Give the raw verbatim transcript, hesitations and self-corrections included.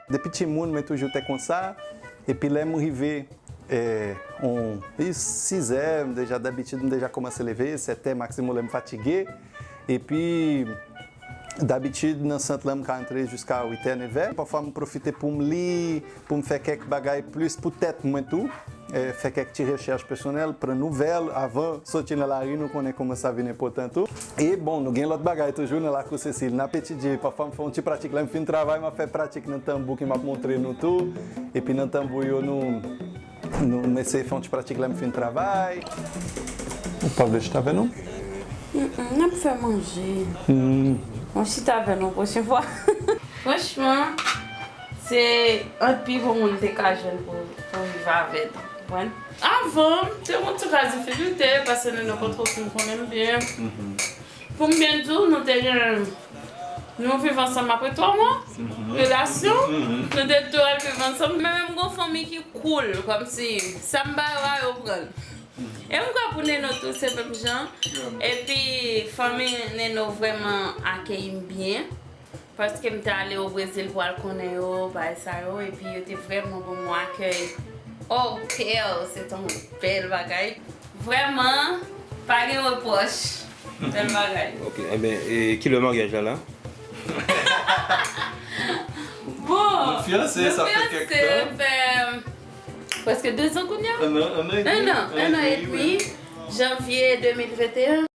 Depi timoun, mwen toujou te konsa. Epi lè m rive, e, on, e, sizè, m deja, dabitid, m deja kòmanse leve, sètè maksimòm lè m fatige. Epi, dabitid, nan sant lan, m ka antre jiska witè, nevè. Pafwa, m pwofite pou m li, pou m fè kèk bagay plis pou tèt mwen tou. E, fè kèk ti rechèch pèsonèl, pran nouvèl avan soti nan lari, nou konnen kòman sa vin enpòtan tou. E bon, nou gen lòt bagay toujou nan lakou Sesil. N ap etidye, pafwa m fè yon ti pratik. Lè m fin travay, m ap fè pratik nan tanbou ke m ap montre nou tou. Epi nan tanbou yo, nou, nou, m eseye fè yon ti pratik lè m fin travay. Ou pa vle chita avè nou? Mm, mm, n ap fè manje. Hmm. Mwen chita avè nou pwochen fwa. Franchman, se anpil bon moun te ka jwenn pou, pou viv avè l, konprann? Avan, te yon ti ka difikilte, paske nou, nou pa twò fin konnen m byen. Pou m byen di w, nou te gen, nou viv ansanm apre twa mwa relasyon. Nou te tou al viv ansanm. Men menm gon fanmi ki cool, kòmsi sa m ba yo a, yo pran l. E m kwè pou Neno tou, se menm jan. Epi, fanmi Neno vrèman akeyi m byen. Paske m te ale o Brezil pou al konnen yo, bagay sa yo, epi yo te vrèman ban m yon akèy hors pair, se te yon bèl bagay. Vrèman, pa gen repwòch. Bèl bagay. Ok, enben, e kilè maryaj la la? Bon, Nou fiyanse, sa fè kèk tan. Fè prèske de zan kounye a. Un an, un an et demi. Un an, un an et demi. Janvye de mil venteyen.